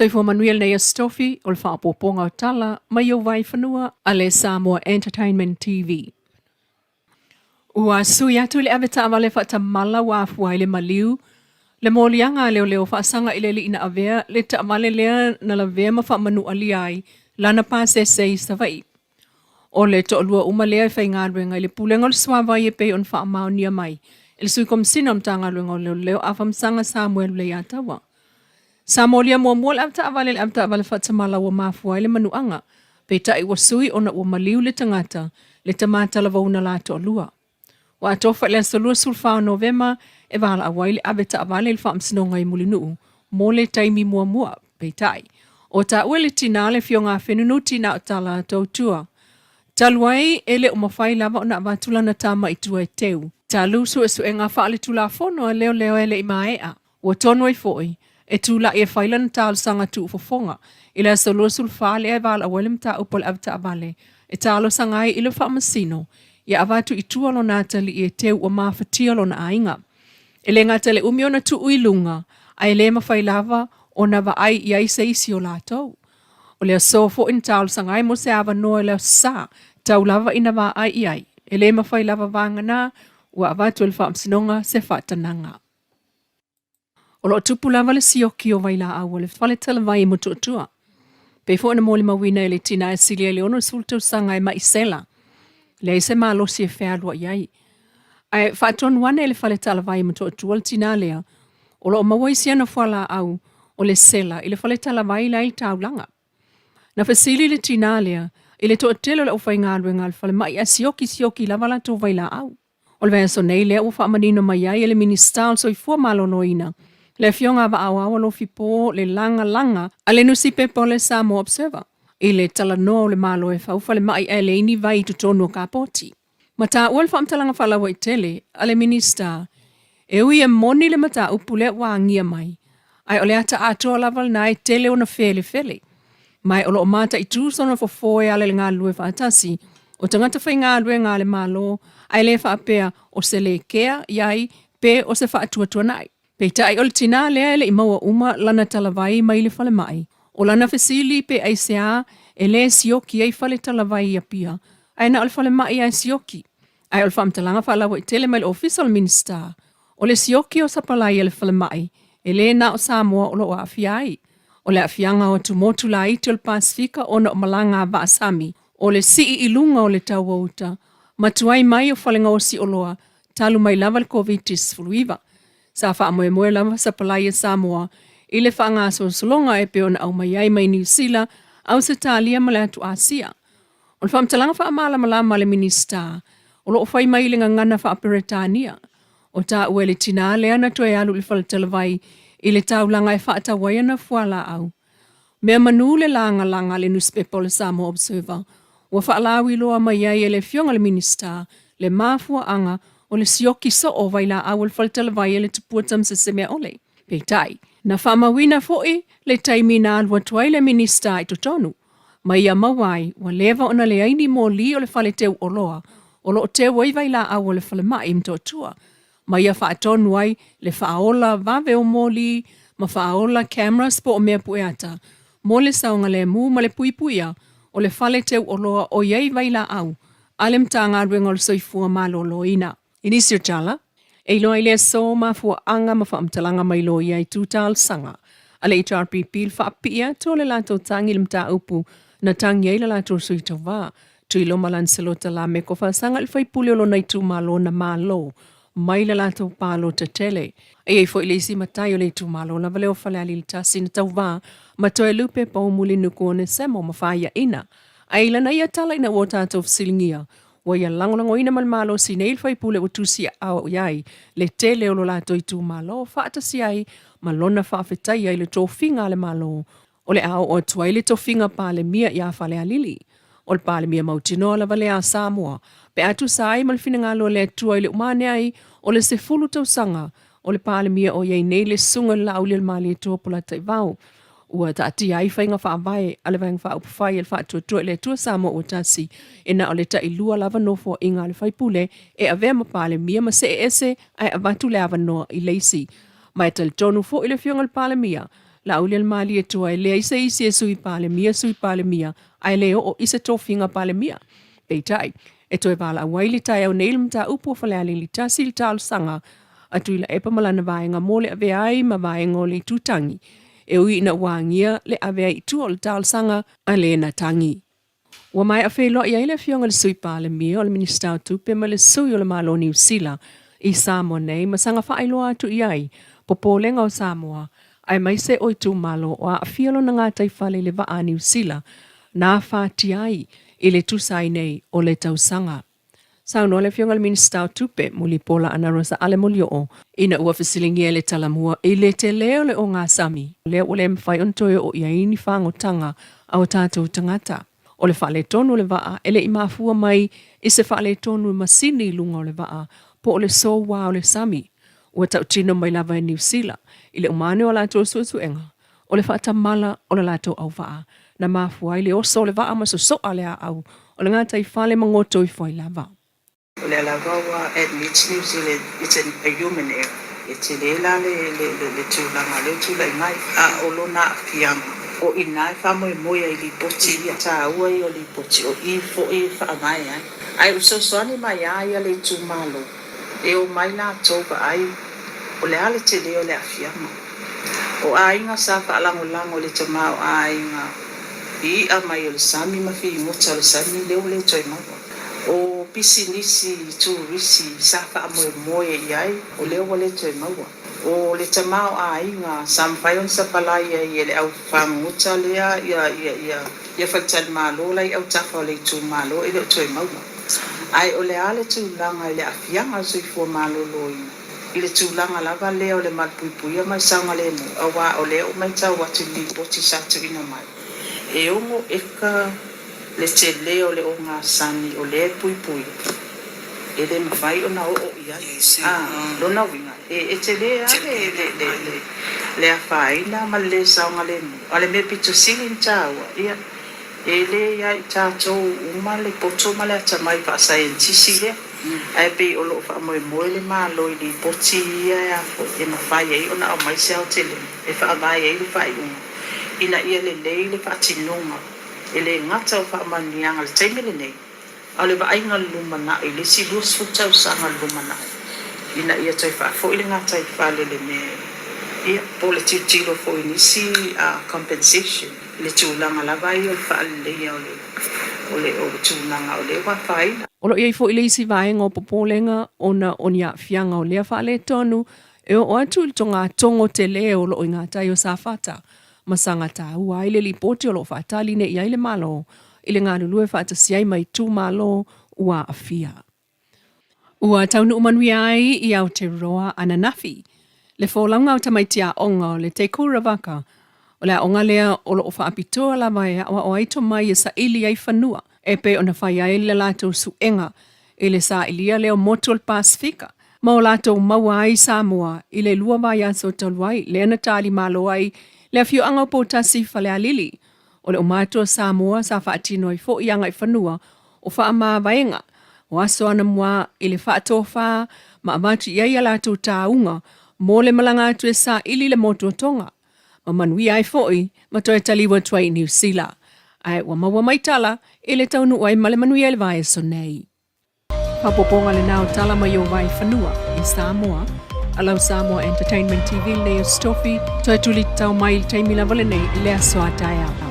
Soifua manuia lenei Aso Tofi o le faaopoopoga o tala mai ou vaifanua a le Samoa Entertainment TV. Ua sui atu i le avetaavale faatamala ua afua ai le maliu, le moliaga a leoleo faasaga i le alii na avea le taavale lea na lavea ma faamanualia ai lana pasese i Savaii. O le toalua uma lea e faigaluega i le Pulega o le Suavai e pei ona faamaonia mai e le Sui Komesina o le Matagaluega o Leoleo Afamasaga Samuel Leiataua. Sa molia muamua le avetaavale i le avetaavale faatamala ua mafua ai le manuaga, peitai ua sui ona ua maliu le tagata, le tama talavou la toalua. Ua atofa i le aso 24 o Novema e valaau ai le avetaavale i le Faamasinoga i Mulinuu mo le taimi muamua. Peitai, o taua e le tinā le Afioga a Fenunuti na o tala tautua. Talu ai e le o mafai lava ona avatu lana tama i tua e teu. Talu suesuega faaletulafono a leoleo e le i maea. Ua tonu ai foi e tulai e fai lana talosaga tuufofoga i le aso 24 lea e valaau ai le mataupu a le avetaavale e talosaga ai i le faamasino ia avatu i tua lona atalii e teu ua mafatia lona aiga. E le gata i le umi ona tuu i luga, ae le mafai lava ona vaai i ai se isi o latou. O le aso foi na talosaga ai mo se avanoa i le Aso Sa, tau lava ina vaai i ai. E le mafai lava vagana ua avatu e le Faamasinoga se faatanaga. O lo o tupu lava le sioki o vailaau a le fale talavai i Motootua. Pei foi ona molimauina e le tina e silia i le 60 tausaga e mai sela, leai se malosi e fealuai ai. Ae faatonu ane e le fale talavai i Motootua le tina lea, o lo o maua i si ana fualaau o le sela i le fale talavai la i le taulaga. Na fesili le tina lea i le toatele o le aufaigaluega a le falemai ae sioki sioki lava latou vailaau. O le vaiaso nei lea ua faamanino mai ai e le Minisita o le Soifua Maloloina, le Afioga a Vaaoao Alofi Po le lagalaga a le nusipepa o le Samoa Observer i le talanoa o le Malo e fau falemai ae leai ni vai i totonu o kapoti. Ma taua le faamatalaga faalauaitele a le Minisita, e ui e moni le mataupu lea ua agia mai, ae o le ata atoa lava lena e tele ona felefele. Ma o lo o mataitu sona fofo e ala i le galulue faatasi o tagata faigaluega a le Malo ae le faapea o se le kea i ai pe o se faatuatuanai. Peitai o le tinā lea e le i maua uma lana talavai mai le falemai. O lana fesili pe aisea e le sioki ai fale talavai i Apia ae na o le falemai lava e sioki. Ae o le faamatalaga faalauaitele mai le Ofisa o le Minisita, o le sioki o sapalai a le falemai e le na o Samoa o lo o aafia ai. O le aafiaga o atumotu laiti o le Pasefika ona o malaga a vaa sami, o le sii i luga o le tau o uta ma tuai mai o falegaosi oloa talu mai lava le Koviti-19. Sa faamoemoe lava sapalai a Samoa i le faagasolosologa e pei ona aumai ai mai Niu Sila, Ausetalia ma le atu Asia. O le faamatalaga faamalamalama a le Minisita, o lo o fai mai i le gagana faa-Peretania, o taua e le tinā lea na toe alu i le faletalavai i le taulaga e faatau ai ana fualaau. Mea manu le lagalaga a le nusipepa o le Samoa Observer, ua faalauiloa mai ai e le Afioga i le Minisita le mafuaaga o le sioki soo o vailaau o le faletalavai e le tupua Tamasese-Meaole. Peitai, na faamauina foi le taimi na alu atu ai le Minisita i totonu, ma ia maua ai ua leva ona leai ni moli o le fale teu oloa o lo o teu ai vailaau o le falemai i Motootua, ma ia faatonu ai le faaola vave o moli ma faaola cameras po o mea pueata mo le saogalemu ma le puipuia o le fale teu oloa o i ai vailaau a le Matagaluega o le Soifua Maloloina. I nisi o tala, e iloa i le aso mafuaaga ma faamatalaga mai loia i tu talosaga a le HRPP le faapipii atu o le latou tagi i le mataupu na tagi ai le latou sui tauva, Tuiloma Lancelota Lameko Faasaga i le faipule o lona itumalo na malo mai le latou palota tele. E i ai foi le isi matai o le itumalo lava lea o Falealili 1 na tauva ma Toelupe Poumulinuku Onesemo ma faiaina ai i lana ia tala ina ua tatou fesiligia Ua ia lagolagoina ma le malosi nei le faipule ua tusi aao i ai le tele o lo latou itumalo faatasi ai ma lona faafetaia i le tofiga a le Malo o le a oo atu ai le tofiga Palemia ia Falealili. O le Palemia mautinoa lava lea a Samoa pe a tusa ai ma le finagalo a le Atua i le uma ane ai o le 10 tausaga o le Palemia o i ai nei le Susuga i le Laaulialemalietoa Polataivao Ua taatia ai faiga faavae a le Vaega Faaupufai a le Faatuatua i le Atua Samoa ua Tasi, e na o le tailua lava nofoaiga a le faipule e avea ma Palemia ma see ese ae avatu le avanoa i le isi. Ma e talitonu foi le Afioga i le Palemia, Laaulialemalietoa e leai se isi e Sui Palemia, Sui Palemia, ae le oo i se tofiga Palemia. Peitai, e toe valaau ai le taeao nei le mataupu a Falealili 1 i le talosaga a Tuilaepa ma lana vaega mo le avea ai ma vaega o le Itutagi, e ui ina ua agia le ave ai i tua o le talosaga a le na tagi. Ua maea feiloai ai le Afioga i le Sui Palemia, o le Minisita o Tupe ma le Sui o le Malo o Niu Sila i Samoa nei ma saga faailoa atu i ai popolega o Samoa aemaise o itumalo o aafia lona gataifale i le vaa a Niu Sila na afatia ai i le tusa ai nei o le tausaga. Saunoa le Afioga i le Minisita o Tupe, Mulipola Anarosa Ale Molioo, ina ua fesiligia e le Talamua i le tele o le ogasami lea ua le mafai ona toe oo i ai ni fagotaga a o tatou tagata. O le faaletonu o le vaa e le i mafua mai i se faaletonu i masini i luga o le vaa po o le soua o le sami. Ua tautino mai lava e Niu Sila i le uma ane o a latou suesuega o le faatamala o le latou auvaa na mafua ai le oso o le vaa ma sosoa le aau o le gataifale ma goto ifo ai lava. O lea lava ua admit New Zealand it's an a human error. E tele la le le le tulaga lea ua tulai mai, a o lona aafiaga, o i ina e faamoemoe ai i lipoti ia, taua ia o lipoti, o i foi e faavae ai. Ae ua fesoasoani mai lava ia le itumalo e omai latou vaai o le a le tele o le aafiaga. O aiga sa faalagolago i le tamaoaiga i i'a mai o le sami ma figota o le sami lea ua le toe maua. O pisinisi turisi sa faamoemoe i ai o lea ua le toe maua. O le tamaoaiga sa mafai ona sapalai ai e le au fagota lea ia faletalimalo la i autafa o le itumalo e le o toe maua. Ae o le a le tulaga i le aafiaga o le soifua maloloina i le tulaga lava lea o le malupuipuia ma le saogalemu, aua o lea ua matau atu i le lipoti sa tuuina mai, e 6 eka le tele o le ogasami o lea e puipuia, e le mafai ona oo i ai. A, lona uiga, e tele lava le afaina ma le lē saogalemu. A o le mea pito sili ona taua, ia, e le ia i tatou uma le poto ma le atamai faasaienitisi lea, ae pei o lo o faamoemoe le Malo i lipoti ia e mafai ai ona aumai se aotelega e faavae ai le faaiuga ina ia lelei le faatinoga E le gata o faamanuiaga i le taimi lenei, a o le vaaiga i le lumanai i le isi 20 tausaga i le lumanai, ina ia toe faafoi le gataifale i le mea ia, po o le tilotilo foi i nisi compensation i le tulaga lava ia o le faaleleia o le o le tulaga o lea ua afaina. O lo o i ai foi le isi vaega o popolega ona o ni aafiaga o lea faaletonu e oo atu i le togatogo tele o lo o i gatai o Safata ma saga taua ai le lipoti o lo o faatali nei i ai le Malo i le galulue faatasi ai ma itumalo ua aafia. Ua taunuu manuia ai i Aotearoa ananafi le folauga o tamaiti aoga o le Te Kura Vaka. O le aoga lea o lo o faapitoa lava e aoao ai tomai e saili ai fanua e pei ona fai ai le latou suega i le sailia lea o motu o le Pasefika ma o latou maua ai Samoa i le 2 vaiaso talu ai lea na talimalo ai le afioaga o Poutasi i Falealili. O le uma atu o Samoa sa faatino ai foi agaifanua o faamavaega o aso anamua i le faatofa ma avatu i ai a latou tauga mo le malaga atu e saili le motu o Tonga ma manuia ai foi ma toe taliu atu ai i Niu Sila. Ae ua maua mai tala i le taunuu ai ma le manuia i le vaiaso nei. Faaopoopoga lena o tala mai o Vaifanua i Samoa. A lau Samoa Entertainment TV lenei o Stofi, toe tuli tatau mai i le taimi lava lenei i le aso a taeao.